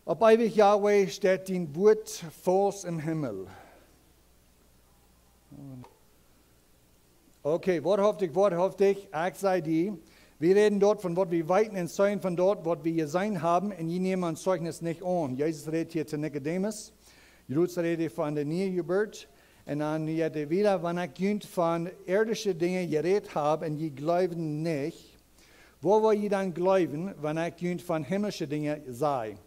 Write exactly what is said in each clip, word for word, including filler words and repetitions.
Op ewich, Yahweh, steit dien Wuat faust em Himmel. Okay, woarhauftich, woarhauftich, ekj saj die, wie räden doa von waut wie weeten un sajen von daut waut wie jeseenen haben, un jie nämen ons Zeichnis nich aun. Jesus rät hia to Nikodemus. Jrots rät hia von de niee Jeburt. Un dan jeit hee wieda: Wan ekj junt von irdische Dinja jerät hab un jie jleewen nich, woo woa jie dan jleewen, wan ekj junt von himmlische Dinja saj?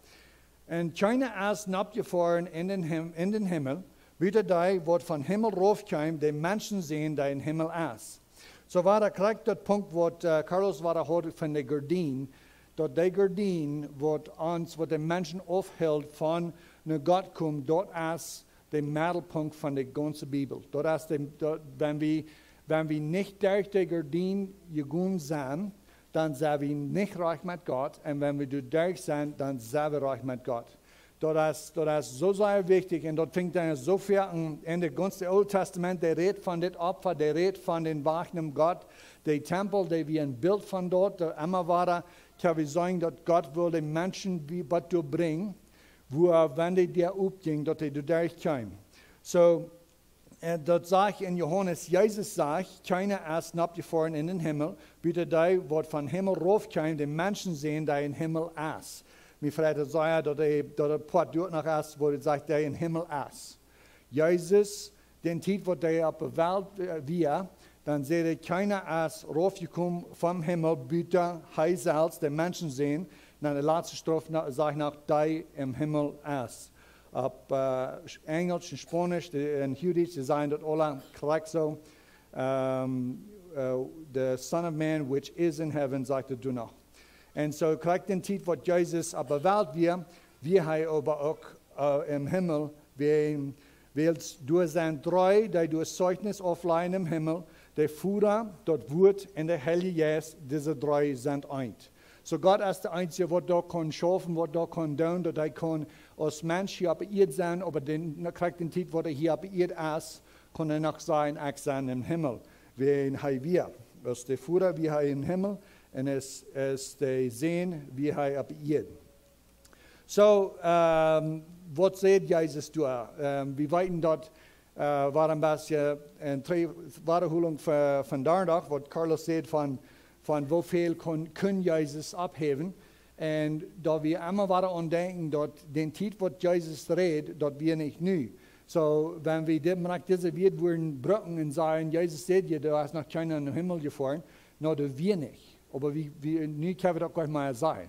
Un kjeena es noppjefoaren en dän Him-, en dän Himmel, buta dee waut vom Himmel raufkjeem, de Menschensän, dee em Himmel es. Soo wia daut krakjt daut Punkt waut, äh, Carlos wia haud von de Gardien, daut de Gardien waut ons, waut de Menschen aufhelt von no Gott komen, daut es de Meddelpunkt von de gaunze Bibel. Daut es de, daut, wan wie, wan wie nich derch de Gardien jegonen sent, dan sent wie nich rajcht met Gott. Un wan wie doa derch sent, dan sent wie rajcht met Gott. Daut es, daut es soo sea wichtich. Un daut finjt dan soo väl en, en de gaunze Oole Tastament, dee rät von dit Opfa, dee rät von dän Wajch no Gott, de Tempel, dee wia een Bilt von daut, daut emma wada, kjenn wie sajen, daut Gott wull de Menschen bie waut doa brinjen, wua, wan dee Däa opjinj, daut dee doa derch kjeemen. Soo, un daut sajcht en Johanes, Jesus sajcht: Kjeena es noppjefoaren en dän Himmel, buta dee waut vom Himmel raufkjeem, de Menschensän, dee em Himmel es. Mie freit daut sea, daut hee, daut daut Poat doa noch es, wua hee sajcht, dee em Himmel es. Jesus, dän Tiet waut hee opp de Welt, äh, wia, dan säd hee: Kjeena es raufjekomen vom Himmel, buta hee selfst, de Menschensän. Un dan de latste Strof no-, sajcht noch, dee em Himmel es. Opp, äh, Enjelsch un Spaunisch, de, un Huagdietsch, dee sajen daut aula krakjt soo. Ähm, äh, the Son of Man, which is in heaven, sajcht et doa noch. Un soo krakjt dän Tiet waut Jesus opp de Welt wia, wia hee oba uk, äh, em Himmel, wiels, wiels doa sent dree, dee doa Zeichnis auflajen em Himmel, de Voda, daut Wuat un de Heilje Jeist, dise dree sent eent. Soo Gott es de eensje waut doa kaun schaufen, waut doa kaun doonen, daut hee kaun aus Mensch hia opp de Ieed sennen, oba dän, krakjt dän Tiet waut hee hia opp de Ieed es, kaun hee noch sajen: Ekj sie em Himmel. Wiels hee wia, aus de Voda wia hee em Himmel, un aus, aus de Sän wia hee opp de Ieed. Soo, ähm, waut sajcht Jesus doa? Ähm, wie weeten daut, äh, wia een bät eene Tre-, Wadaholunk fa, von doa noch, waut Carlos säd von, von woo väl kunn, kunn Jesus ophäwen. Un daut wie emma wada aun denkjen, daut dän Tiet waut Jesus räd, daut wia nich nu. Soo, wan wie dit, mau dise Wieed wudden brucken un sajen, Jesus säd: Doa es noch kjeena en dän Himmel jefoaren, nu, daut wia nich. Oba wie, wie, nu kjenn wie daut uk mol sajen.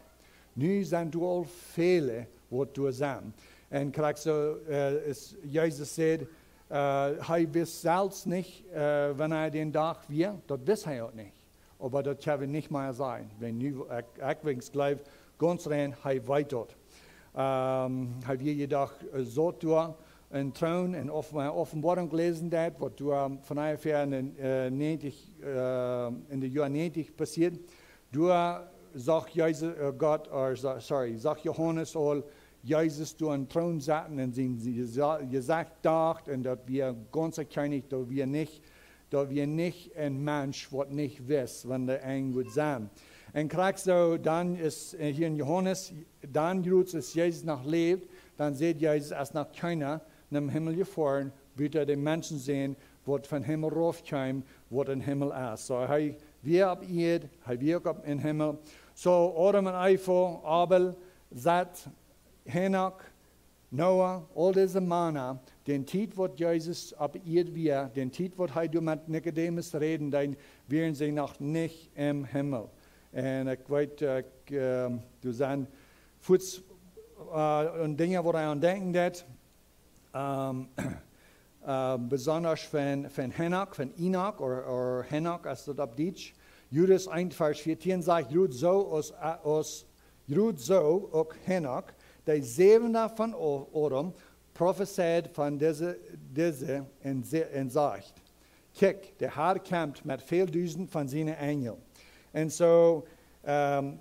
Nu sent doa aul väle waut doa sent. Un krakjt soo, äh, es, Jesus säd, äh, hee wist selfst nich, äh, wanea dän Dach wia, daut wist hee uk nich. Oba daut kjenn wie nich mea sajen. Wan nu, ekj, ekj weens jleew, gaunz rein, hee weet daut. Ähm, hee wia jedoch, äh, soo doa em Troon, un auf, äh, Openboarunk läsen deed, waut doa von onjefäa en, äh, näajentich, äh, en de Joa näajentich passieed. Doa sach Jesus, äh, Gott, or, so-, sorry, sach Johanes aul Jesus doa em Troon setten un sien Jesa-, Jesecht docht, un daut wia gaunz Kjennich, daut wia nich, daut wia nich een Mensch waut nich wist wan de Enj wudd sennen. Un krakjt soo, dan es, äh, hia en Johanes, dan jrods aus Jesus noch läwd, dan säd Jesus, es noch kjeena en dän Himmel jefoaren, buta de Menschensän, waut vom Himmel raufkjeem, waut em Himmel es. Soo, hee wia opp Ieed, hee wia uk opp, em Himmel. Soo, Adam un Eva, Abel, Set, Henoch, Noah, aul dise Mana, dän Tiet waut Jesus opp Ieed wia, dän Tiet waut hee doa met Nikodemus räden deed, wieren see noch nich em Himmel. Un ekj weet, ekj, ähm, doa sent fuaz, äh, un Dinja waut eena aun denkjen deed, ähm, äh, besonda von, von Henoch, von Enoch, or, or Henoch, aus daut opp Dietsch. Judas eent Varsch vieetieen sajcht: Jrods soo aus, äh, aus, jrods soo uk Henoch, de säwenda von O-, Adam, profezeid von dise, dise un se-, un sajcht: Kjikj, de Har kjemt met väl dusent von siene Enjel. Un soo, ähm,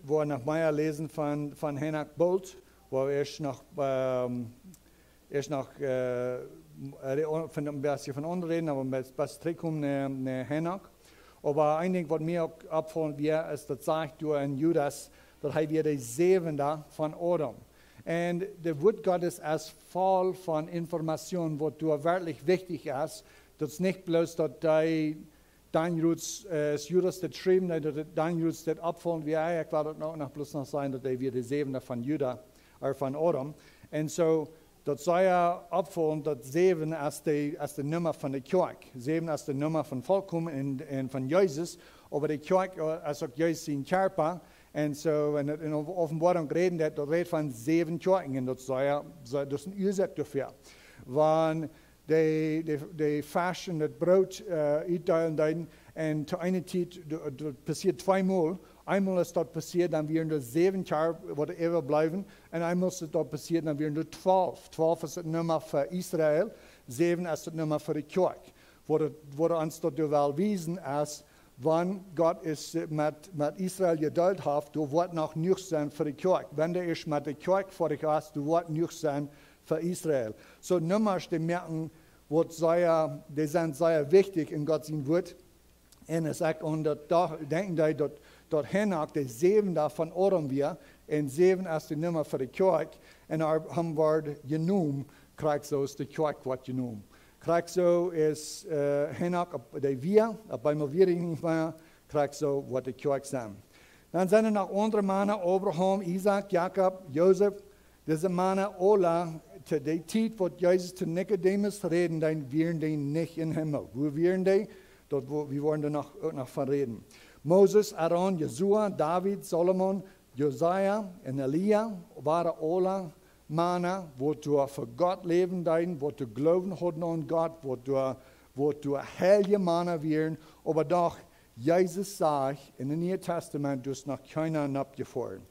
wie noch mea läsen von, von Henoch boolt, wua wie ieescht noch, ähm, ieescht noch, äh, re-, von een bät von aundre räden, oba best, best trigjkomen no, no Henoch. Oba een Dinkj waut mie uk oppfaulen wia, es daut sajcht doa en Judas, daut hee wia de säwenda von Adam. Un daut Wuat Gottes es voll von Information, waut doa werkjlich wichtich es. Daut es nich bloos daut dee dan Judas, äh, es Judas daut schreef, daut dan Judas daut oppfoll, wia, ekj well daut noch, noch bloos noch sajen, daut hee wia de säwenda von Juda, ooda von Adam. Un soo, daut sea oppfoll, daut säwen es de, es de Numma von de Kjoakj. Säwen es de Numma von volkomen un, un von Jesus, oba de Kjoakj, äh, es uk Jesus sien Kjarpa. Un soo, wan et en Openboarunk räden deit, daut rät von säwen Kjoakjen, un daut sea, sea, daut es een Uasoak doafäa. Wan dee, dee, dee Fesch un daut Broot, äh, utdeelen deeden, un to eene Tiet, do-, daut passieed tweemol. Eemol es daut passieet, dan wieren doa säwen Kjarpa, waut äwabliewen, un eemol es daut passieet, dan wieren doa twalf. Twalf es de Numma fa Israel, säwen es de Numma fa de Kjoakj. Waut, waut ons daut doa well wiesen es, wan Gott es, äh, met, met Israel jedeelt haft, doa woat noch jenuach sennen fa de Kjoakj. Wan hee es met de Kjoakj foadich es, doa woat jenuach sennen fa Israel. Soo Nummasch, dee moaken, waut sea, dee sent sea wichtich en Gott sien Wuat. Un aus ekj aun daut docht, denkjt ekj daut, daut Henoch de säwenda von Adam wia, un säwen es de Numma fa de Kjoakj, un hee, hee wort jenomen, krakjt soo aus de Kjoakj wort jenomen. Krakjt soo es, äh, Henoch opp de wia, opp eemol wia hee nich mea, krakjt soo woat de Kjoakj sennen. Dan sent doa noch aundre Mana, Abraham, Isaak, Jakob, Josef. Dise Mana aula, to dee Tiet, waut Jesus to Nikodemus räden deed, wieren dee nich em Himmel. Wua wieren dee? Daut, wua, wie woaren doa noch, uk noch von räden. Moses, Aaron, Josua, David, Salomo, Josia un Elia wieren aula Mana, waut doa fa Gott läwen deeden, waut doa Gloowen hauden aun Gott, waut doa, waut doa heilje Mana wieren, oba doch, Jesus sajcht en daut Niee Tastament, doa es noch kjeena noppjefoaren.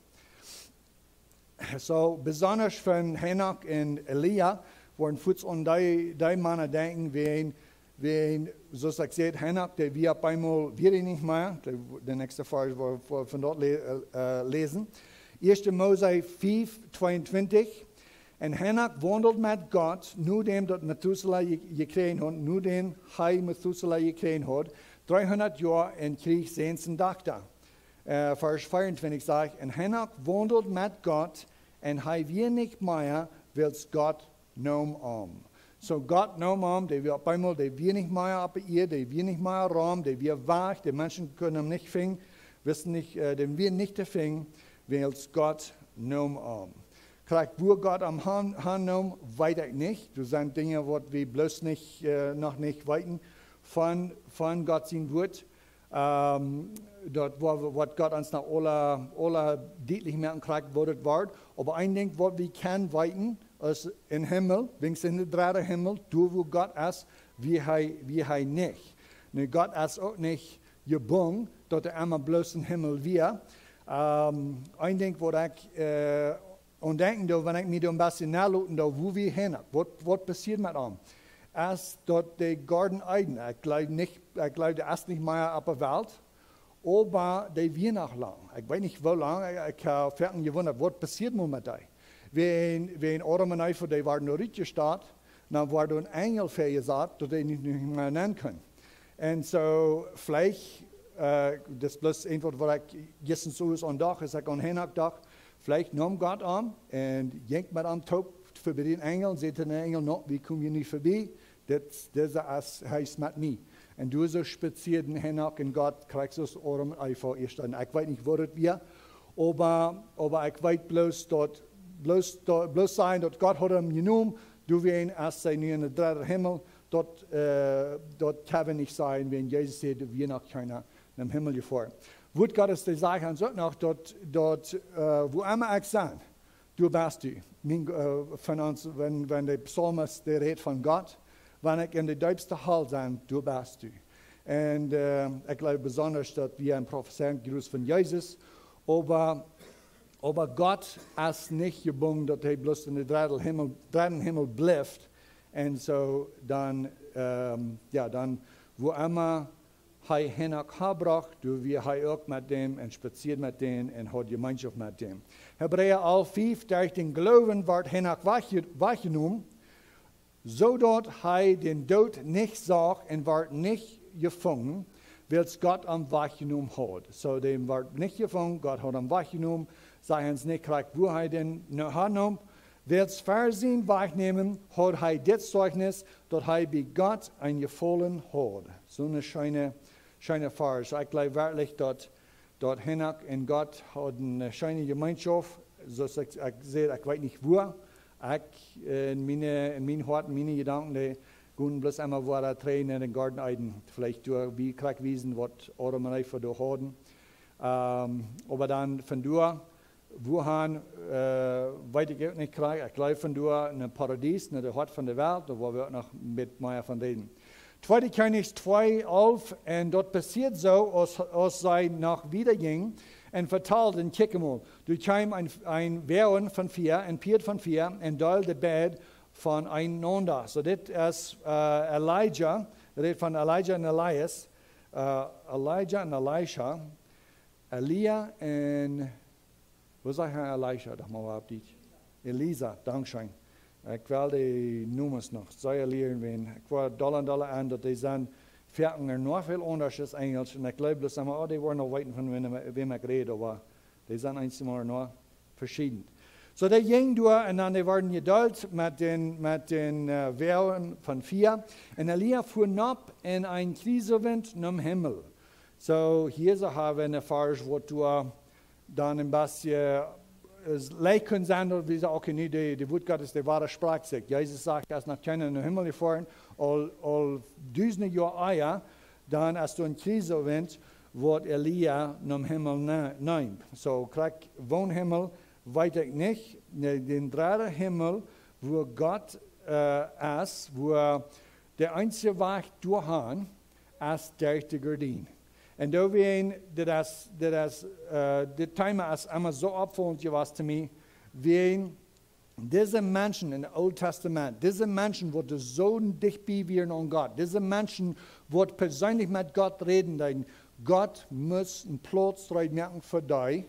Soo, besonda von Henoch un Elia, woaren fuaz aun dee, dee Mana denkjen, wan, wan, soo aus ekj säd, Henoch, dee wia opp eemol wia hee nich mea, dee, de näakjste Varsch, wua wie von doa lä-, äh, läsen. Ieeschte Mose fiew tweeuntwintich. Un Henoch waundeld met Gott, nodäm daut Methuselah je-, jekjräajen haud, nodäm hee Methuselah jekjräajen haud, dreehundat Joa un kjrieech Säns un Dochta. Äh, Varsch veeauntwintich sajcht: "Un Henoch waundeld met Gott, un hee wia nich mea, wiels Gott neem am." Soo Gott neem am, dee wia opp eemol, dee wia nich mea opp de Ieed, dee wia nich mea rom, dee wia wajch, de Menschen kunnen am nich finjen, wisten nich, äh, dee wia nich to finjen, wiels Gott neem am. Krakjt wua Gott am han, han neem, weet ekj nich. Doa sent Dinja, waut wie bloos nich, äh, noch nich weeten von, von Gott sien Wuat. Ähm, daut wua-, waut Gott ons noch aula, aula dietlich moaken, krakjt wua daut wort. Oba een Dinkj, waut wie kjennen weeten, es em Himmel, wiels en dän dredden Himmel, doa wua Gott es, wia hee, wia hee nich. Nu, Gott es uk nich jebungen, daut hee emma bloos em Himmel wia. Ähm, een Dinkj, waut ekj, äh, aun denkjen doo, wan ekj mie doa een bät naloten doo, wua wia Henoch, waut, waut passieed met am, es daut de Garten Eden, ekj jleew nich, ekj jleew, dee es nich mea opp de Welt, oba dee wia noch lang. Ekj weet nich, woo lang, ekj, ekj hab foaken jewundat, waut passieed mau met dee. Wan, wan Adam un Eva, dee wieren rutjestat, dan wort een Enjel väajesat, daut dee nich, nich mea nenn kunnen. Un soo, veleicht, äh, daut es bloos eent, waut ekj jistren soo aun docht, aus ekj aun Henoch docht, veleicht neem Gott am un jinkj met am toop vebie dän Enjel un säd to dän Enjel: "No, wie komen hia nich vebie, dit, dise es, hee es met mie." Un doa soo spazieeden Henoch un Gott, krakjt soo aus Adam un Eva ieescht. Un ekj weet nich, wua daut wia, oba, oba ekj weet bloos daut, bloos daut, bloos sajen daut Gott haud am jenomen, doawäajen es hee nu en dän dredden Himmel, daut, äh, daut kjenn wie nich sajen, wiels Jesus säd, doa wia noch kjeena em Himmel jefoaren. Wuat Gott es, dee sajcht ons uk noch daut, daut, äh, wua emma ekj sie, doa best du. Mien, äh, von ons, wan, wan de Psalmist, dee rät von Gott, "Wan ekj en de deepste Hal sie, doa best du." Un, äh, ekj jleew besonda daut wie een Profezeiunk jrod von Jesus, oba, oba Gott es nich jebungen, daut hee bloos en dän dredden Himmel, dredden Himmel blift. Un soo dan, ähm, jo, dan, wua emma hee Henoch hanbrocht, doa wia hee uk met däm un spazieed met däm un haud Jemeenschoft met däm. Hebräa alf fiew: "Derch dän Gloowen wort Henoch wajchje-, wajchjenomen, soo daut hee dän Doot nich sach un wort nich jefungen, wiels Gott am wajchjenomen haud." Soo, dee wort nich jefungen, Gott haud am wajchjenomen, sajcht ons nich krakjt, wua hee dän no han neem, Wiels fa sien Wajchnämen haud hee dit Zeichnis, daut hee bie Gott een Jefaulen haud. Soone scheene, scheene Varsch. Ekj jleew werkjlich daut, daut Henoch un Gott hauden eene scheene Jemeenschoft. Soo aus ekj, ekj säd, ekj weet nich woo. Ekj, äh, en miene, en mien Hoat, en miene Jedanken, dee gonen bloos emma wada trigj no dän Goaden Eden. Veleicht doa, wie krakjt wiesen, waut Adam un Eva doa hauden. Ähm, oba dan von doa, wua han, äh, weet ekj uk nich krakjt. Ekj jleew von doa no Paradies, no de Hoat von de Welt, doa woa wie uk noch met mea von räden. Tweede Kjennichs twee elf, un daut passieed soo, aus, aus see noch wieda jinjen, un vetalden: Kjikj mol, doa kjeem een, een Woagen von Fia, een Pieet von Fia, un deeld beid von eenaunda. Soo, dit es, äh, Elijah, rät von Elijah un Elias, äh, Elijah un Elisha, Elia un, woo sajcht hee Elisha, doch mol opp Dietsch? Elisa, dankscheen. Ekj well dee Nomes noch sea lieren, wiels ekj woa dolla un dolla aun, daut dee sent foaken noch väl aundasch aus Enjelsch. Un ekj jleew bloos emma, oh, dee woaren noch weeten von wäm, wäm ekj räd, oba dee sent eenjemol noch veschieden. Soo, dee jinjen doa un dan dee worden jedeelt met dän, met dän, äh, Woagen von Fia. Un Elia fua nopp en een Kjrieswint nom Himmel. Soo, hia soo ha wie een Varsch, waut doa dan een bät, äh, leicht kunn sennen, daut wie sajen, okay, nu, de, de Wort Gottes, dee wada sprakjt sikj. Jesus sajcht, aus noch kjeena nom Himmel jefoaren, aul, aul dusende Joa ea, dan aus doa een Kjrieswint, woat Elia nom Himmel ne-, nemt. Soo, krakjt woo een Himmel, weet ekj nich. Ne, dän dredden Himmel, wua Gott, äh, es, wua de eensje Wajch doa han, es derch de Gardien. Un doawäajen, dit es, dit es, äh, dit Thema es emma soo oppfaulent jewast to mie, wäajen dise Menschen em Oolen Tastament, dise Menschen, waut soo dicht bie wieren aun Gott, dise Menschen, waut perseenlich met Gott räden deeden, Gott must een Plauz reed moaken fa dee,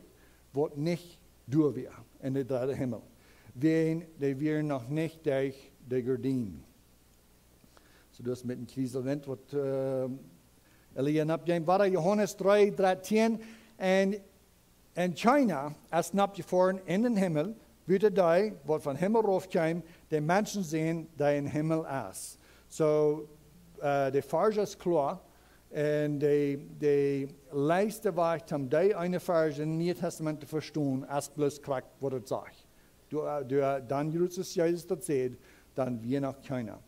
waut nich doa wia en dän dredden Himmel. Wäajen dee wieren noch nich derch de Gardien. Soo, daut es met een Kjrieswint, waut, äh, Elia nopp jinjen. Wada Johanes dree, dartieen. Un, un kjeena es nopp jefoaren en dän Himmel, buta dee, waut vom Himmel rauf kjeem, de Menschensän, dee em Himmel es. Soo, äh, de Varsch es kloa. Un de, de leichste Wajch, om dee eene Varsch em Nieen Tastament to vestonen, es bloos krakjt, waut et sajcht. Doa, äh, doa, dan Jesus, Jesus daut säd, dan wia noch kjeena.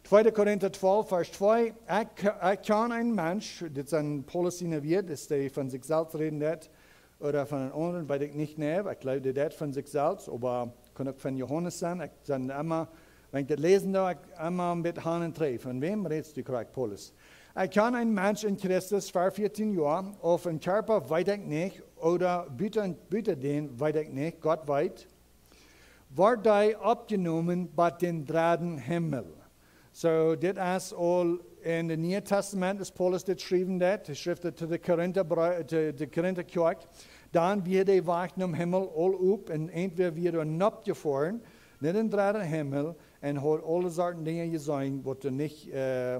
Tweede Korinta twalf, Varsch twee. Ekj, ekj kjan een Mensch, dit sent Paulus siene Wieed, es dee von sikj selfst räden deed, ooda von een aundren, weet ekj nich, nä, ekj jleew, dee deed von sikj selfst, oba kunn uk von Johanes sennen. Ekj sie emma, wan ekj dit läsen doo, ekj emma met Haunt un Tränen. Von wäm rätst du krakjt, Paulus? Ekj kjan een Mensch en Christus fa vieetieen Joa, auf een Kjarpa weet ekj nich, ooda buta, buta dän weet ekj nich, Gott weet, woat hee oppjenomen bat dän dredden Himmel. Soo, dit es aul en daut Niee Tastament, aus Paulus dit schriewen deed, hee schrift et to de Korinta Bree-, to de Korinta Kjoakj. Dan wia de Wajch nom Himmel aul op un entwäda wia hee nopp jefoaren no dän dredden Himmel un haud aule Sorten Dinja jeseenen, waut hee nich, äh,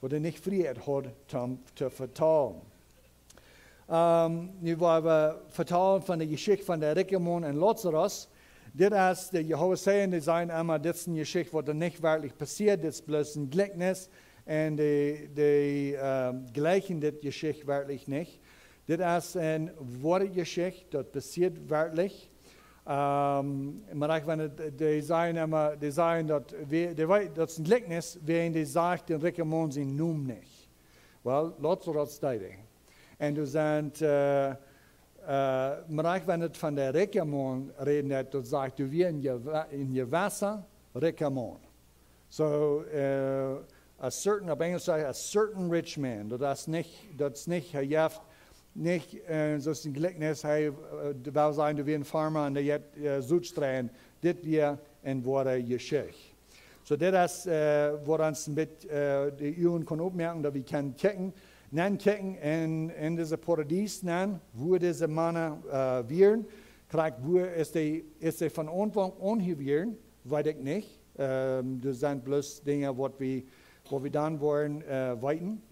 waut hee nich Frieheit haud, om to vetalen. Ähm, nu woa wie vetalen von de Jeschicht von de rikje Maun un Lazarus. Dit es, de Jehowa Zeijen, dee sajen emma, dit es eene Jeschicht, waut doa nich werkjlich passieed, dit es bloos een Jlikjnis. Un dee, dee, ähm, jlikjen dit Jeschicht werkjlich nich. Dit es eene woare Jeschicht, daut passieed werkjlich. Ähm, oba ekj, wan et, dee sajen emma, dee sajen daut, wie, dee wee-, daut es een Jlikjnis, wäajen dee sajcht dän rikjen Maun sienen Nomen nich. Well, Lazarus deed hee. Un doa sent, äh, äh, oba ekj, wan et von de rikje Maun räden deed, daut sajcht, doa wia een jewe-, een jewessa rikja Maun. Soo, äh, a certain, opp Enjelsch sajcht, a certain rich man. Daut es nich, daut es nich, hee jeft nich, äh, soo aus een Jlikjnis, hee, äh, well sajen, doa wia een Farma un dee haud, äh, Sot jestreit. Dit wia eene woare Jeschicht. Soo, dit es, äh, waut ons een bät, äh, de Uagen kaun opmoaken, daut wie kjennen kjikjen, nenkjikjen en, en dise Paradies nenn, wua dise Mana, äh, wieren. Krakjt wua es dee, es dee von Aunfank aun hia wieren, weet ekj nich. Ähm, doa sent bloos Dinja, waut wie, waut wie dan woaren, äh, weeten.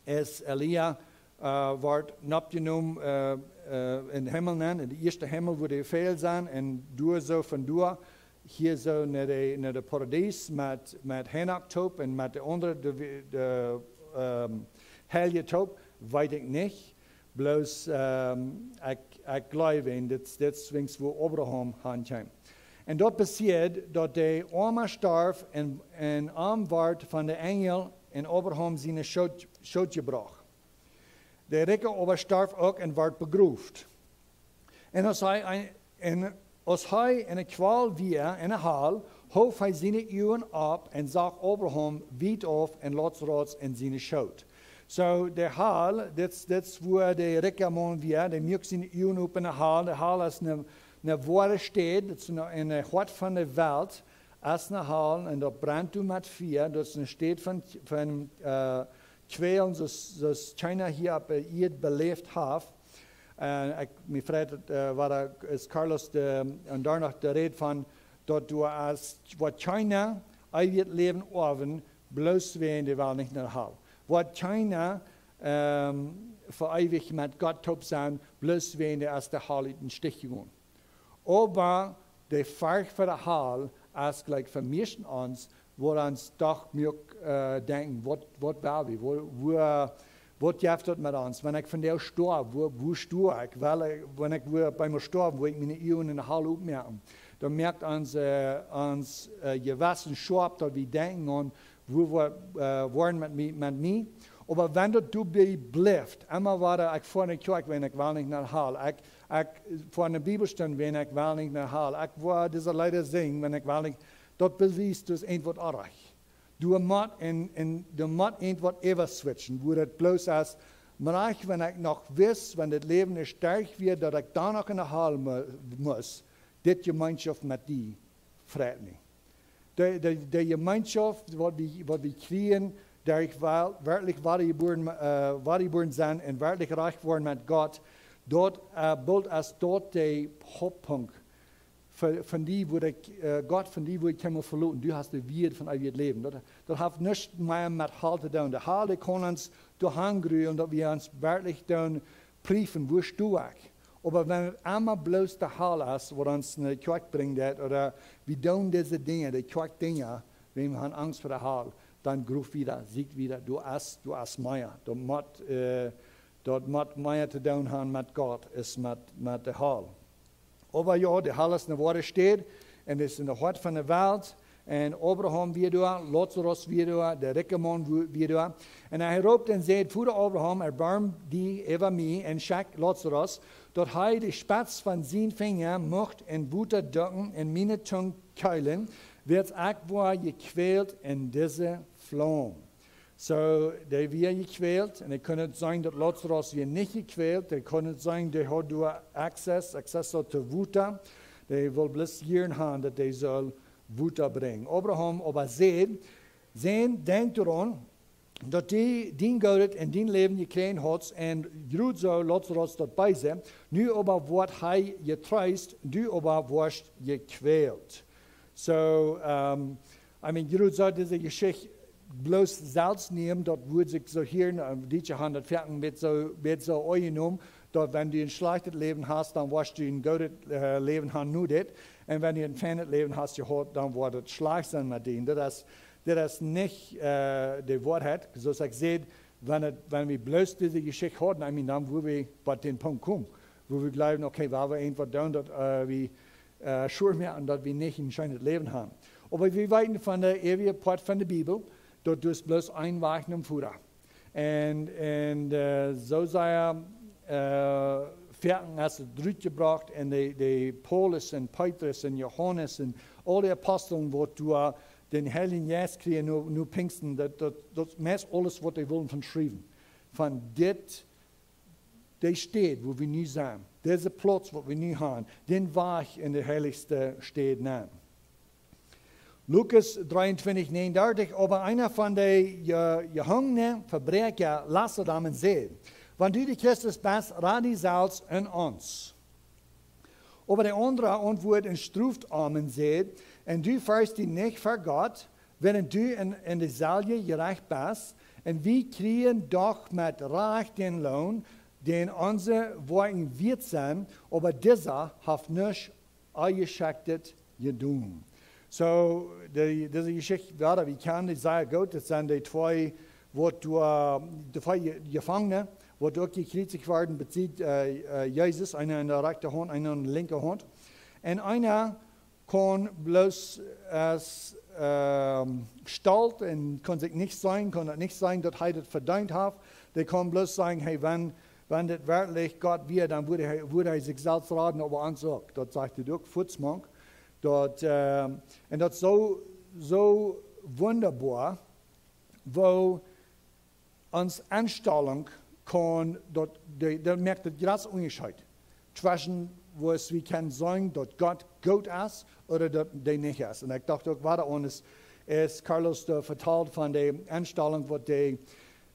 Aus Elia, äh, wort noppjenomen, äh, äh, en dän Himmel nenn, en dän ieeschten Himmel, wua de Enjel sent, un doa soo von doa, hia soo no de, no de Paradies met, met Henoch toop un met de aundre, de, de, ehm, Heilje toop, weet ekj nich. Bloos, ehm, ekj, ekj jleew en, dit, dit es wiens wua Abraham han kjeem. Un daut passieed daut de Oama storf un, un am wort von de Enjel en Abraham siene Schoot, Schoot jebrocht. De Rikja oba storf uk un wort begroft. Un aus hee een, un aus hee enne Kwal wia, enne Hal, hoof hee siene Uagen opp un sach Abraham wiet auf un Lazarus en siene Schoot. Soo, de Hal, dit, dit es wua de rikja Maun wia, dee muak siene Uagen op enne Hal. De Hal es ne, ne woare Städ, dit es ne, enne Hoat von de Welt, es ne Hal, un daut brent doa met Fia, daut es ne Städ von, von, eh, Kjwälen, soo aus, soo aus kjeena hia opp de Ieed beläft haft. Un ekj, mie freit daut, eh, wada es Carlos de, un doano de Räd von, daut du aus, waut kjeena eewjet Läwen oawen, bloos wäajen dee well nich no de Hal. Waut kjeena, ehm, fa eewich met Gott toop sennen, bloos wäajen dee es de Hal ut dän Stich jegonen. Oba de Forcht fa de Hal es jlikj fa mieeschten ons, wua ons doch muak, eh, denkjen, waut, waut well wie, wua, wua, waut jeft daut met ons? Wan ekj vondoag stoaw, wua, wua stoa ekj? Well ekj, wan ekj wua bie mie stoaw, wua ekj miene Uagen enne Hal opmoaken? Dan moakt ons, eh, ons, eh, Jewessen schoap, daut wie denkjen aun, wua, wua, eh, woaren met mie, met mie. Oba wan daut doabie blift, emma wada, ekj foa no Kjoakj, wan ekj well nich no de Hal. Ekj, ekj foa no ne Bibelstund, wan ekj well nich no de Hal. Ekj woa dise Leeda sinjen, wan ekj well nich. Daut bewiest daut eent waut oajch. Du motst en, en, du motst eent waut äwa switchen, wua daut bloos es, mau ekj, wan ekj noch wist, wan dit Läwen nich sterk wia, daut ekj dan noch enne Hal mu-, must, dit Jemeenschoft met die freit mie. De, de, de Jemeenschoft, waut wie, waut wie kjrieen, derch wel-, werkjlich wadajebuaren, eh, wadajebuaren sennen un werkjlich rajcht woaren met Gott, daut, eh, boolt es daut de Hauptpunkt. Fa-, von die woa ekj, eh, Gott, von die woa ekj kjeenmol veloten. Du hast de Wieed von eewjet Läwen. Daut, daut haft nuscht mea met Hal to doonen. De Hal, dee kaun ons doahan grulen, daut wie ons werkjlich doonen priefen, wua stoa ekj. Oba wan et emma bloos de Hal es, waut ons no de Kjoakj brinjt, daut, ooda wie doonen dise Dinja, de Kjoakj Dinja, wan wie han Angst fa de Hal, dan grow wieda, sieekj wieda, du hast, du hast mea. Daut mott, eh, daut mott mea to doonen han met Gott, es met, met de Hal. Oba jo, de Hal es ne woare Städ, un es enne Hoat von de Welt, un Abraham wia doa, Lazarus wia doa, de rikja Maun wu-, wia doa. Un hee roopt un säd: "Voda Abraham, erbarm die äwa mie un schekj Lazarus, daut hee de Spetz von sien Finja mucht en Wota dukjen un miene Tung kjeelen, wiels ekj woa jekjwält en dise Flaum." Soo, dee wia jekjwält, un ekj kunn nich sajen daut Lazarus wia nich jekjwält, ekj kunn nich sajen, dee haud doa access, access to Wota, dee wull bloos jieren han, daut dee sull Wota brinjen. Abraham oba säd: "Sän, denkj doaraun, daut du dien Goodet en dien Läwen jekjräajen hast, un jrod soo Lazarus daut Beese, nu oba woat hee jetreest, du oba woascht jekjwält." Soo, ehm, I mean, jrod soo dise Jeschicht bloos selfst nämen, daut wudd sikj soo hia, ehm, dee han daut foaken met soo, met soo aunjenomen, daut wan du een schlajchtet Läwen hast, dan woascht du een goodet, eh, Läwen han nu dit. Un wan du een feinet Läwen hast jehaut, dan woat et schlajcht sennen met die. Daut es, daut es nich, eh, de Woarheit. Soo aus ekj säd, wan et, wan wie bloos dise Jeschicht hauden, I mean, dan wudd wie bie dän Punkt komen, wua wie jleewen, okay, wie haben eent waut doonen, daut, eh, wie, eh, sure moaken, daut wie nich een scheenet Läwen han. Oba wie weeten von de eewje Poat von de Bibel, daut du hast bloos een Wajch nom Voda. Un, un, eh, soo sea, eh, foaken es et rutjebrocht, un de, de Paulus un Petrus un Johanes un aul de Aposteln, waut doa dän Heiljen Jeist kjrieejen no, no Pinjsten, daut, daut, daut meist aules waut dee wullen von schriewen. Von dit, de Städ, wua wie nu sent, dise Plauz, waut wie nu han, dän Wajch en de heilichste Städ nenn. Lukas dreeuntwintich negenundartich: "Oba eena von de je-, jehungne Vebräakja las et am un säd: 'Wan du de Christus best, rad die selfst un ons.' Oba de aundra auntwuad un stroft am un säd: 'Un du ferchst die nich ver Gott, wiels du en, en de selwje jerajcht best? Un wie kjrieen doch met Rajcht dän Loon, dän onse Woakjen wieet sent, oba disa haft nuscht Onjeschekjtet jedonen.'" So, de, dise Jeschicht, jo, wie kjanen dee sea goot. Daut sent dee twee, waut doa, dee twee Je-, Jefangene, waut uk jekjriezicht worden, besied, äh, äh, Jesus, eena aun de rajchte Haunt, eena aun de linkje Haunt. Un eena kaun bloos aus, ähm, stolt un kaun sikj nich seenen, kaun daut nich seenen, daut hee daut vedeent haft. Dee kaun bloos sajen, hey, wan, wan dit werkjlich Gott wia, dan wudd hee, wudd hee sikj selfst raden, oba ons uk. Daut sajcht hee uk, fuaz mank. Daut, ähm, un daut es soo, soo wundaboa, woo ons Enstalunk kaun, daut, dee, daut moakt dän jratsten Unjascheet tweschen, woo wie kjennen sajen, daut Gott goot es ooda daut hee nich es. Un ekj docht uk, waut aundasch es, Carlos, dee vetald von de Enstalunk, waut de,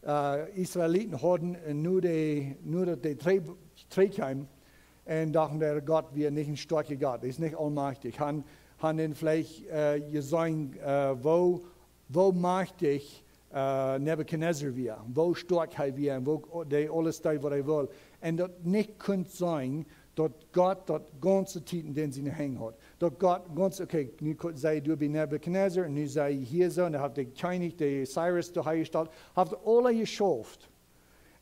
äh, Israeliten hauden, un nu dee, nu daut dee trigj-, trigjkjeemen, un dochten, dee Gott wia nich een stoakja Gott, hee es nich aulmajchtich. Han, han dän veleicht, äh, jeseenen, äh, woo, woo majchtich, äh, Nebukadnezar wia, woo stoakj hee wia un woo dee aules deed, waut hee wull. Un daut nich kunn sennen, daut Gott daut gaunze Tiet en siene Henj haud. Daut Gott gaunz, okay, nu ku-, sie du bie Nebukadnezar, un nu sie hia soo, un dan haft de Kjennich, de Cyrus, doa hanjestalt, haft aules jeschauft.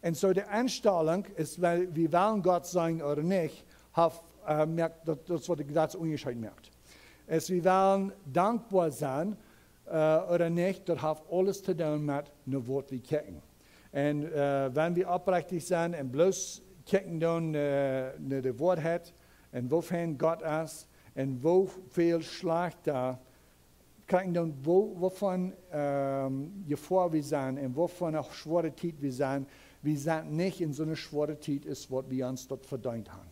Un soo de Enstalunk es, well wie wellen Gott seenen ooda nich, haft, äh, moakt daut, daut es waut dän jratsten Unjascheet moakt. Aus wie wellen dankboa sennen, äh, ooda nich, daut haft aules to doonen met no waut wie kjikjen. Un, äh, wan wie oprechtich sent un bloos kjikjen dan, äh, no de Woarheit un woo fein Gott es un woo väl schlajchta kjikjen dan, woo, waut fa, ähm, Jefoa wie sent un waut fa eene schwoare Tiet wie sent. Wie sent nich en soone schwoare Tiet aus waut wie ons daut vedeent haben.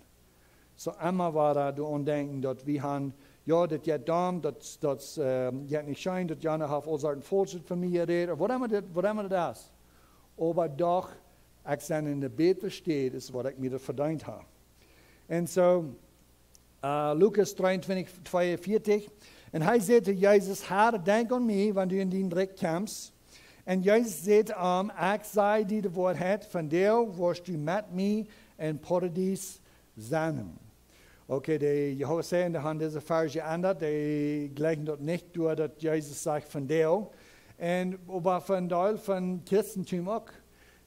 Soo emma wada doaraun denkjen, daut wie han, jo, daut jeit domm, daut, daut, ähm, jeit nich scheen, daut jana haft aul Sorten Faulschet von mie jerät, ooda waut emma daut, waut emma daut es. Oba doch, ekj sie en eene bätre Städ aus waut ekj mie daut vedeent hab. Un soo, äh, Lukas drieeuntwintich, tweeunvieetich. Un hee säd to Jesus: "Herr, denkj aun mie, wan du en dien Rikj kjemst." Un Jesus säd to am: "Ekj saj die de Woarheit, vondoag woascht du met mie em Paradies sennen." Okay, de Jehowa-Seiende han dise Varsch jeendat, dee jlikjen daut nich doa, daut Jesus sajcht vondoag. Un oba fa een Deel von Christentum uk,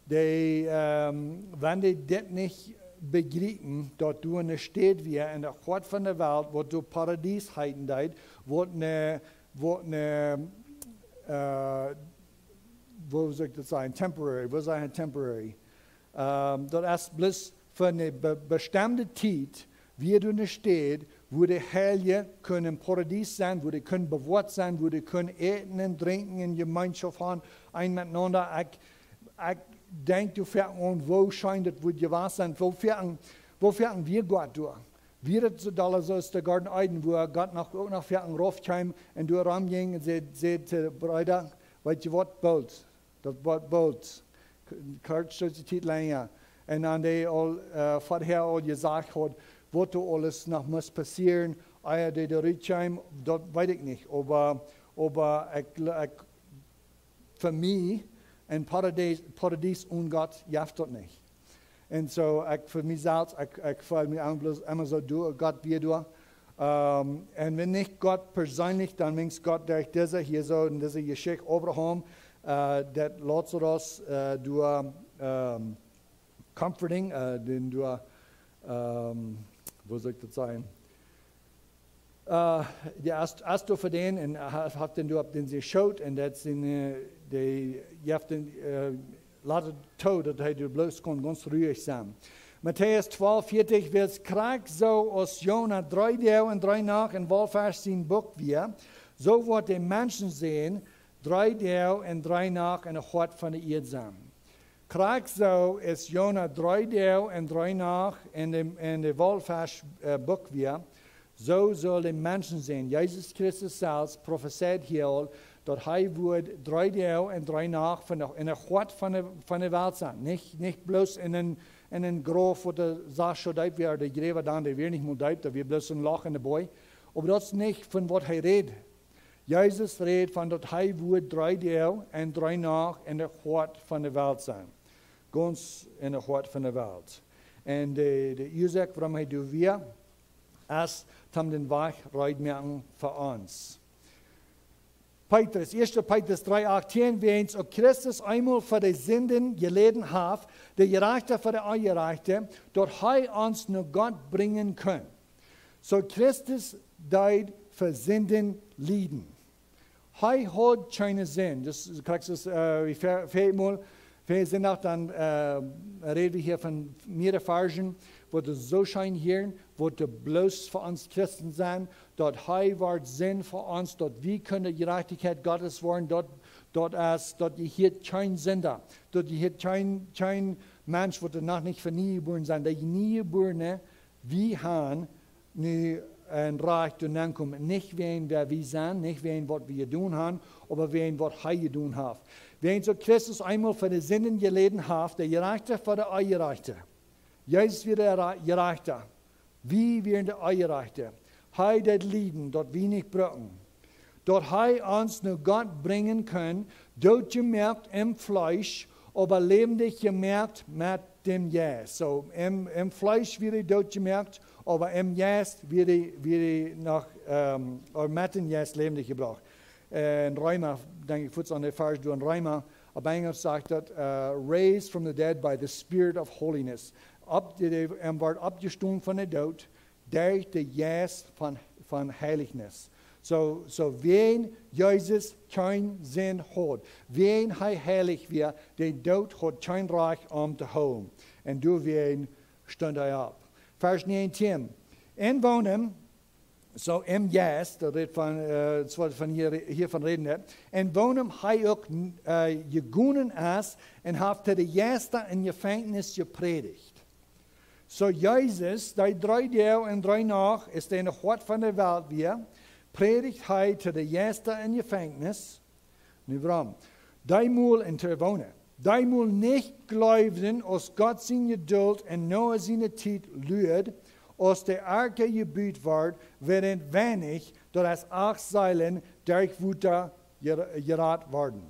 dee, ähm, wan dee dit nich bejriepen, daut doa eene Städ wia en daut Hoat von de Welt, waut doa Paradies heeten deed, waut eene, waut eene, äh, woo saul ekj daut sajen, temporary, woo sajen temporary? Ähm, daut es bloos fa eene be-, bestemde Tiet, wia doa eene Städ, wua de Heilje kunnen em Paradies sennen, wua dee kunnen bewoat sennen, wua dee kunnen äten un drinkjen un Jemeenschoft haben, een met een aundren. Ekj, ekj denkj doa foaken aun, woo scheen daut wudd jewast sennen, woo foaken, woo foaken wia Gott doa. Wia daut soo doll soo aus de Garden Eden, wua Gott noch, uk noch foaken rauf kjeem un doa romjinkj un säd, säd to de Breeda: "Weet jie waut, boolt. Daut woat boolt. K-, kort Stootje Tiet lenja." Un dan dee aul, äh, verhäa aul jesajcht haud, waut doa aules noch must passieren, ea dee doa rutkjeem, daut weet ekj nich. Oba, oba ekj, ekj, fa mie, een Paradies, Paradies onen Gott jeft daut nich. Un soo, ekj fa mie selfst, ekj, ekj feel mie aun bloos emma soo doa, Gott wia doa. Ähm, un wan nich Gott perseenlich, dan weens Gott derch dise hia soo en dise Jeschicht Abraham, äh, daut Lazarus, äh, doa, ähm, comforting, äh, dän doa, ähm, woo saul ekj daut sajen? Äh, dee es, es doa fa dän un ha-, haft dän doa opp dän see schoot un daut sent, äh, dee, jeft dän, äh, lat et too, daut hee doa bloos kaun gaunz ruhig sennen. Matäus twalfveertich, wiels krakjt soo aus Jona dree Doag un dree Nacht em Waulfesch sien Buk wia, soo woat de Menschensän dree Doag un dree Nacht em Hoat von de Ieed sennen. Krakjt soo aus Jona dree Doag un dree Nacht em, em Waulfesch, äh, Buk wia, soo saul de Menschensän, Jesus Christus selfst profezeit hia aul, daut hee wudd dree Doag un dree Nacht von de, em Hoat von de, von de Welt sennen. Nich, nich bloos en een, en een Grauf, waut doa soo deep wia, de Jräwa dan, dee wieren nich mol deep, doa wia bloos een Loch en de Bodem. Oba daut es nich von waut hee rät. Jesus rät von daut hee wudd dree Doag un dree Nacht em Hoat von de Welt sennen. Gaunz em Hoat von de Welt. Un de, de Uasoak, wuarom hee doa wia, es, om dän Wajch reed moaken fa ons. Petrus, ieeschte Petrus dree achtieen, wiels uk Christus eemol fa de Sinden jeläden haft, de Jerajchta fa de Onjerajchte, daut hee ons no Gott brinjen kunn. Soo Christus deed fa Sinden lieden. Hee haud kjeene Sind. Daut es, krakjt soo, äh, wie ver-, vermol, ver Sindach, dan, äh, räd wie hia von mearere Varschen, waut doa soo scheen hieren, waut doa bloos fa ons Christen sent, daut hee wort Sind fa ons, daut wie kjennen Jerajchtichkjeit Gottes woaren, daut, daut es, daut jie hia kjeen Sinda, daut jie hia kjeen, kjeen Mensch, waut doa noch nich von nie jebuaren sent, daut jie nie jebuarne, wie han nu een Rajcht to nenkomen, nich wäajen wäa wie sent, nich wäajen waut wie jedonen han, oba wäajen waut hee jedonen haft. Wäajen soo Christus eemol fa de Sinden jeläden haft, de Jerajchta fa de Onjerajchte. Jesus wia de Ra-, Jerajchta. Wie wieren de Onjerajchte. Hee deed lieden, daut wie nich brucken. Daut hee ons no Gott brinjen kunn, dootjemoakt em Fleesch, oba läwendich jemoakt met däm Jeist. Soo, em, em Fleesch wia hee dootjemoakt, oba em Jeist wia hee, wia hee noch, ähm, oda met däm Jeist läwendich jebrocht. En Reema, denkj ekj, fuaz aun de Varsch doa en Reema, opp Enjelsch sajcht daut, äh, raised from the dead by the Spirit of holiness. Opp, dee, dee, hee wort oppjestonen von dän Doot, derch dän Jeist von, von Heilichnis. Soo, soo wäajen Jesus kjeen Sind haud, wäajen hee heilich wia, dän Doot haud kjeen Rajcht am to hoolen. Un doawäajen stunt hee opp. Varsch näajentieen. En woonem, soo em Jeist, daut rät von, äh, daut woat von hia, hia von räden, nä? En woonem hee uk, äh, jegonen es un haft to de Jeista em Jefenkjnis jeprädicht. Soo Jesus, dee dree Doag un dree Nacht es hee en daut Hoat von de Welt wia, prädicht hee to de Jeista em Jefenkjnis. Nu wuarom? Dee mol en to woonen. Dee mol nich jleewden, aus Gott siene Jedult en Noah siene Tiet luad, aus de Arka jebut wort, wieren weinich, daut es acht Seelen, derch Wota jer-, jerat worden.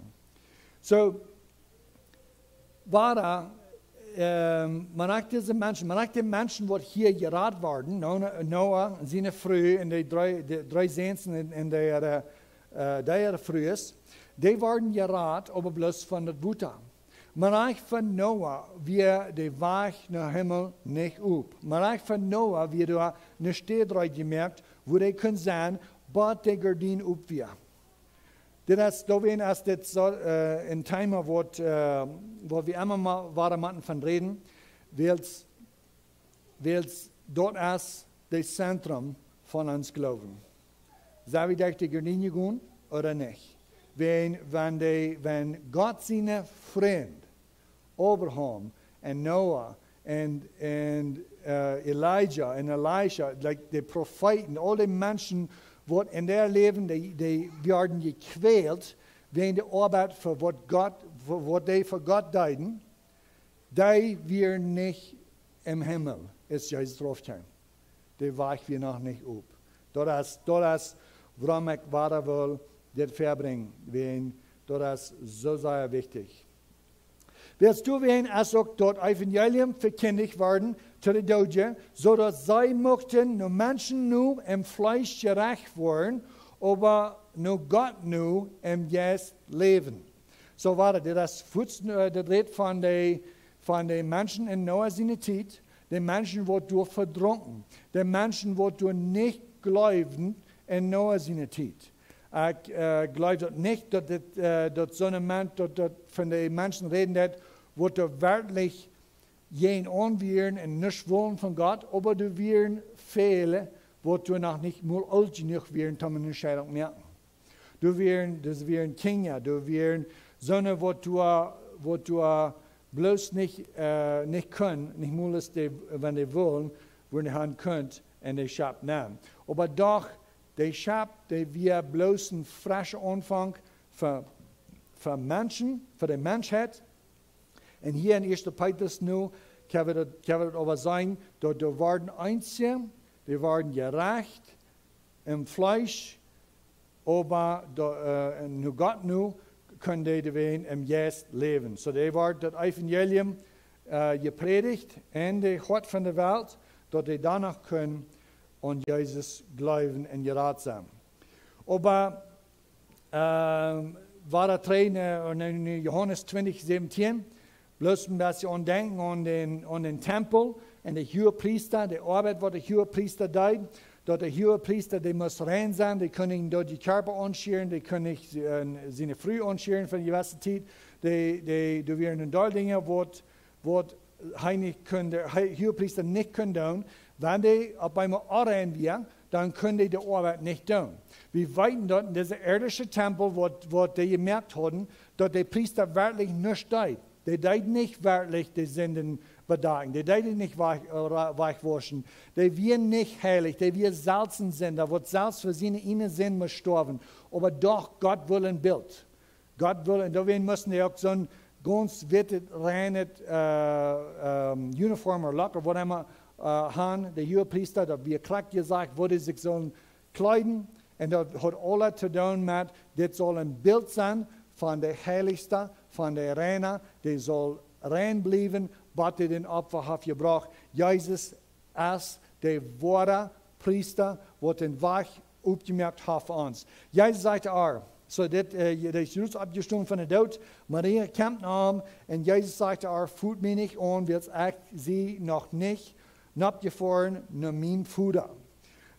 Soo, wada, ähm, mau nich dise Menschen, mau nich de Menschen, waut hia jerat worden, Noah, Noah, siene Fru un de dree, de dree Säns un, un de, äh, äh, de Frues, dee worden jerat, oba bloos von daut Wota. Mau nich fa Noah wia de Wajch nom Himmel nich op. Mau nich fa Noah wia doa eene Städ reed jemoakt, wua dee kunn sennen, bat de Gardien op wia. Dit es, doawäajen es dit soo, äh, een Thema, waut, äh, waut wie emma mau wada motten von räden, wiels, wiels daut es daut Zentrum von ons Gloowen. Sent wie derch de Gardien jegonen ooda nich? Wan, wan de, wan Gott siene Frind Abraham un Noah un, un, äh, Elijah un Elisha, like, de Profeeten, aul de Menschen, waut en äa Läwen, dee, dee worden jekwält, wäajen de Oabeit fa waut Gott, fa waut dee fa Gott deeden, dee wieren nich em Himmel, aus Jesus rauf kjeem. De Wajch wia noch nich op. Daut es, daut es, wuarom ekj wada well dit verbrinjen, wäajen daut es soo sea wichtich. Wiels doawäajen es uk daut Evangelium vekjindicht worden to de Doodje, soo daut see muchten no Menschen no em Fleesch jerecht woaren, oba no Gott no em Jeist läwen. Soo wia daut, dit es fuaz, äh, daut rät von de, von de Menschen en Noah siene Tiet, de Menschen, waut doa vedrunken, de Menschen, waut doa nich jleewden en Noah siene Tiet. Ekj, äh, jleew daut nich, daut dit, äh, daut soon Mensch, daut, daut von de Menschen räden deit, waut doa werkjlich jäajenaun wieren un nuscht wullen von Gott, oba doa wieren väle, waut doa noch nich mol oolt jenuach wieren, om eene Entscheidunk moaken. Doa wieren, doa wieren Kjinja, doa wieren soone, waut doa, waut doa bloos nich, äh, nich kunnen, nich mol aus dee, wan dee wullen, wudden han kunt en de Schap nämen. Oba doch, de Schap, dee wia bloos een frescha Aunfank fa, fa Menschen, fa de Menschheit. Un hia en ieeschte Petrus nu, kjenn wie daut, kjenn wie daut oba seenen, daut doa worden eenje, dee worden jerecht em Fleesch, oba doa, äh, no Gott no kunnen dee doawäajen em Jeist läwen. Soo, dee wort daut Evangelium, äh, jeprädicht en de Hoat von de Welt, daut dee doano kunnen aun Jesus jleewen un jerat sennen. Oba Äh, wada trigj no, no, no Johanes twintich säwentieen. Bloos een bät aun denkjen aun dän, aun dän Tempel un de Huagepriesta, de Oabeit waut de Huagepriesta deed, daut de Huagepriesta, dee must rein sennen, dee kunn nich doa dän Kjarpa aunschieren, dee kunn nich, äh, siene Fru aunschieren fa eene jewesse Tiet. Dee, dee, doa wieren een Deel Dinja waut, waut hee nich kunn, de Huagepriesta nich kunn doonen. Wan dee opp eemol onrein wia, dan kunn dee de Oabeit nich doonen. Wie weeten daut en dise irdische Tempel, waut, waut dee jemoakt hauden, daut de Priesta werkjlich nuscht deed. Dee deed nich werkjlich de Sinden bedakjen. Dee deed nich wajch, äh, ra-, wajchwauschen. Dee wia nich heilich. Dee wia selfst een Sinda, waut selfst fa siene eene Sind must stoawen. Oba doch, Gott wull een Bilt. Gott wull, un doawäajen musten dee uk soon gaunz wittet, reinet, äh, ähm, Uniform ooda Rock ooda waut emma, äh, han, de Huagepriesta, daut wia krakjt jesajcht, woo dee sikj sullen kjleeden. Un daut haud aules to doonen met, dit saul een Bilt sennen von de Heilichsta, von de Reina, dee saul rein bliewen, waut dee dän Opfa haft jebrocht. Jesus es de woare Priesta, waut dän Wajch oppjemoakt haft fa ons. Jesus säd to äa, soo dit, äh, dee es jrod oppjestonen von dän Doot, Maria kjemt no am, un Jesus säd to äa: "Foot mie nich aun, wiels ekj sie noch nich noppjefoaren no mien Voda."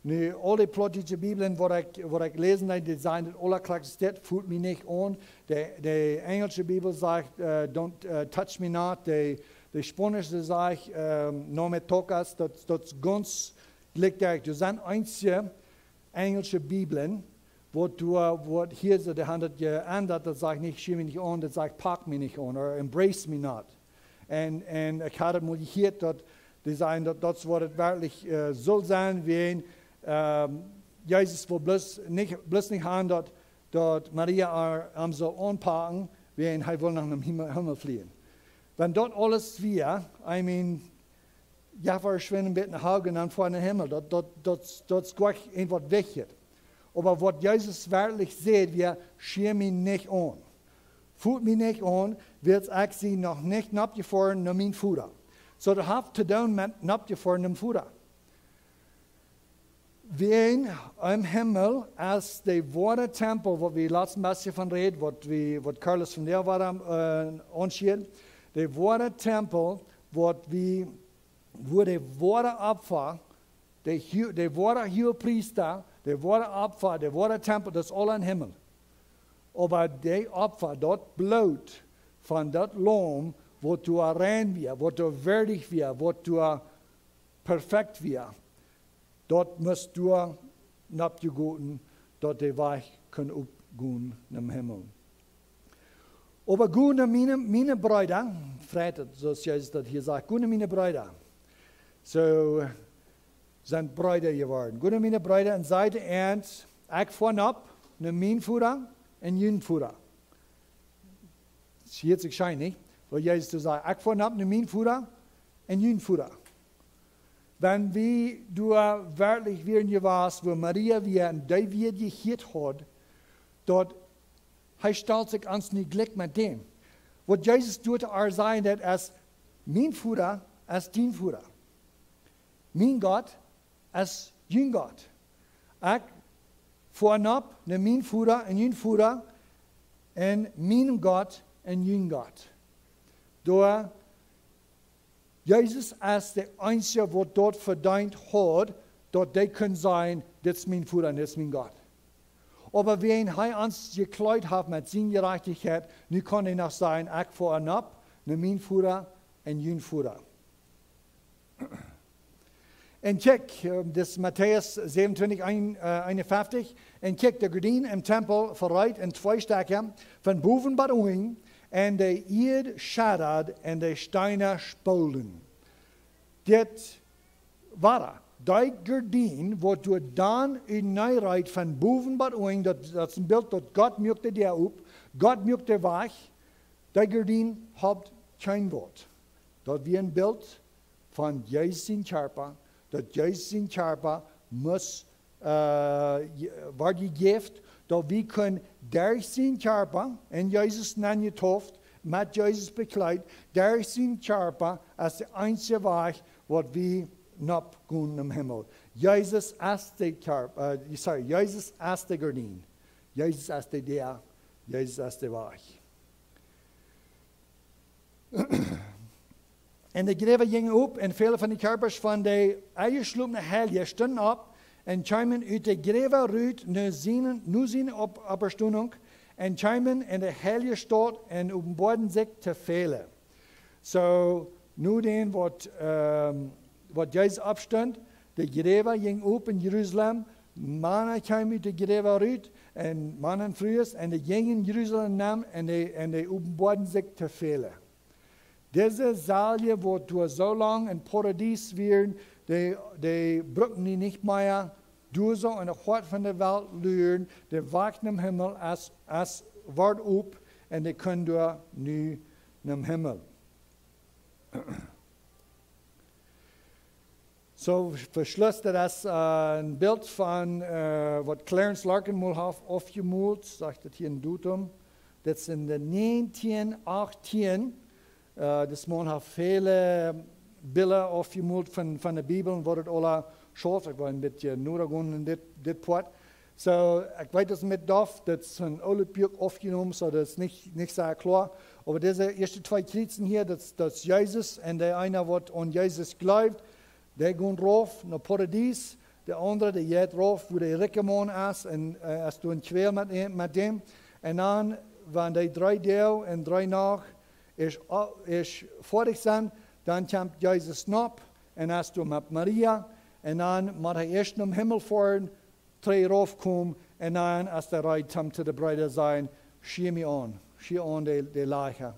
Nu, aul dee plautdietsche Bibeln, waut ekj, waut ekj läsen deed, dee sajen daut aula krakjt dit: "Foot mie nich aun." De, de enjelsche Bibel sajcht, äh, "Don't, äh, touch me not." De, de spaunsche sajcht, ähm, "No me toques." Daut, daut es gaunz jlikj. Doa sent eenje enjelsche Bibeln, waut doa, waut hia soo, dee han daut jeendat, daut sajcht nich: "Schia mie nich aun", daut sajcht: "Pak mie nich aun", ooda "Embrace me not." Un, un ekj haud daut mol jehieet, daut dee sajen daut, daut es waut et werkjlich, äh, saul sennen, wan, ähm, Jesus wull bloos nich, bloos nich han daut, daut Maria äa, am saul aunpaken, wan hee wull no dän Himmel, Himmel flieen. Wan daut aules wia, I mean, jo, wie schwinden een bät no Hauge un dan foaren no Himmel. Daut, daut, daut, daut es jlikj een waut wichtich. Oba waut Jesus werkjlich säd, wia: "Schia mie nich aun. Foot mie nich aun, wiels ekj sie noch nich noppjefoaren no mien Voda." Soo, daut haft to doonen met noppjefoaren no dän Voda. Wie em Himmel es de woare Tempel, waut wie latst een bät von räden, waut wie, waut Carlos von der wia, äh, aunschnitt. De woare Tempel, waut wie, wua de woare Opfa, de Hu-, de woare Huagepriesta, de woare Opfa, de woare Tempel, daut es aul em Himmel. Oba de Opfa, daut Bloot von daut Laum, waut doa rein wia, waut doa wirdich wia, waut doa perfekt wia, daut must doa noppjegoten, daut de Wajch kunn oppgonen nom Himmel. Oba go no miene, miene Breeda, freit et, soo aus Jesus daut hia sajcht, go no miene Breeda. Soo sent Breeda jeworden. Go no miene Breeda un saj to an: "Ekj foa nopp no mien Voda un jun Voda." Daut hieet sikj scheen, nich? Woo Jesus to sajen: "Ekj foa nopp no mien Voda un jun Voda." Wan wie doa werkjlich wieren jewast, wua Maria wia un dee wia jehieet haud, daut hee stalt sikj ons nich jlikj met däm. Waut Jesus doa to äa sajen deed es: "Mien Voda es dien Voda. Mien Gott es jun Gott. Ekj foa nopp no mien Voda un jun Voda un mien Gott un jun Gott." Doa, Jesus es de eensja waut daut vedeent haud, daut dee kunn sajen: "Dit es mien Voda un dit es mien Gott." Oba wan hee ons jekjleet haft met siene Jerajchtichkjeit, nu kaun hee noch sajen: "Ekj foa nopp no mien Voda un jun Voda." Un kjikj, äh, dit es Matäus säwenuntwintich, een, äh, eenunfeftich. Un kjikj, de Gardien em Tempel vereet en twee Stekja, von bowen bat unjen, un de Ieed schaddad un de Steena spolden. Dit wia de Gardien, waut doa dan utnäareet von bowen bat unjen, daut, daut es een Bilt daut Gott muak de Däa op, Gott muak de Wajch, de Gardien haud kjeen Wuat. Daut wia een Bilt von Jesus sien Kjarpa, daut Jesus sien Kjarpa must, äh, je-, wort jejäft, daut wie kunnen derch sien Kjarpa, en Jesus nenn jetauft, met Jesus bekjleet, derch sien Kjarpa es de eensja Wajch waut wie nopp gonen nom Himmel. Jesus es de Kjarpa, äh, sorry, Jesus es de Gardien. Jesus es de Däa, Jesus es de Wajch. Un de Gräwa jinjen op un väle von de Kjarpasch von de enjeschlopne Heilje stunden opp un kjeemen ut de Gräwa rut no siene, no siene Opp-, Oppstonunk un kjeemen en de heilje Staut un openboaden sikj to väle. Soo, nu dan waut, ähm, waut Jesus oppstunt, de Gräwa jinjen op en Jerusalem, Mana kjeemen ut de Gräwa rut, un Mana un Frues, un dee jinjen Jerusalem nenn, un dee, un dee openboaden sikj to väle. Dise Salje, waut doa soo lang em Paradies wieren, dee, dee bruckten dee nich mea doa soo en daut Hoat von de Welt luren, de Wajch nom Himmel es, es wort op, un dee kunnen doa nu nom Himmel. Soo, fa Schluss, daut es, äh, een Bilt von, äh, waut Clarence Larkin mol haft aufjemolt, sajcht daut hia en Datum. Daut es en de näajentieen achttieen. Äh, dis Maun haft väle Bilda aufjemolt von, von de Bibel un waut et aula schauft. Ekj well een bät noda gonen en dit, dit Poat. Soo, ekj weet, daut es met Doff, daut es een oolet Buak aufjenomen, soo daut es nich, nich sea kloa. Oba dise ieeschte twee Kjrietsen hia, daut, daut es Jesus un dee eena, waut aun Jesus jleeft, dee gonen rauf no Paradies. De aundre, dee jeit rauf, wua de rikje Maun es, un, äh, es doa een Kjwäl met, met däm. Un dan, wan dee dree Doag un dree Nacht es, es foadich sent, dan kjemt Jesus nopp un es doa met Maria. Un dan mott hee ieescht nom Himmel foaren, trigj raufkomen, un dan es hee reed, om to de Breeda sajen: "Schia mie aun, schia aun de, de Leiche."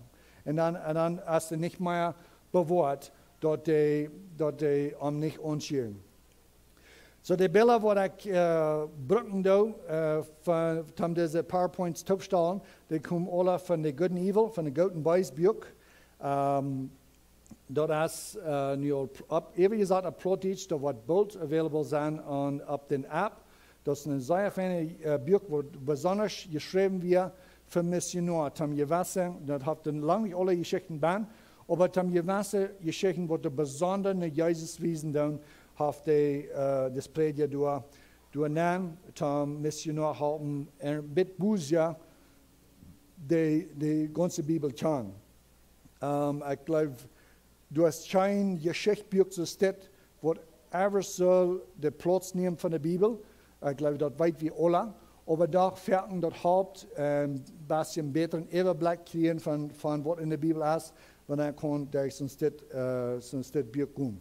Un dan, un dan es hee nich mea bewoat, daut dee, daut dee am nich aunschieren. Soo, de Bilda, waut ekj, äh, brucken doo, äh, von, om dise PowerPoints toopstalen, dee komen aula von de Good and Evil, von de Goot un Bees Buak. Ähm, daut es, äh, nu aul pl-, opp, äwa jesajcht opp Plautdietsch, daut woat boolt available sennen aun, opp dän App. Daut es een sea feinet, äh, Buak, waut besonda jeschräwen wia fa Missionoa, om jewesse, daut haft dan lang nich aule Jeschichten bennen, oba om jewesse Jeschichten, waut doa besonda no Jesus wiesen doonen, haft dee, äh, dis Prädja doa, doa nenn, om Missionoa halpen, een bät bäta de, de gaunze Bibel kjanen. Ähm, ekj jleew, doa es kjeen Jeschichtbuak soo aus dit, waut ever sull de Plauz nämen von de Bibel. Ekj jleew, daut weet wie aula. Oba doch foaken daut halpt, ähm, bät een bätren Äwablikj kjrieen von, von waut en de Bibel es, wan eena kaun derch soo een, äh, soo een Buak gonen.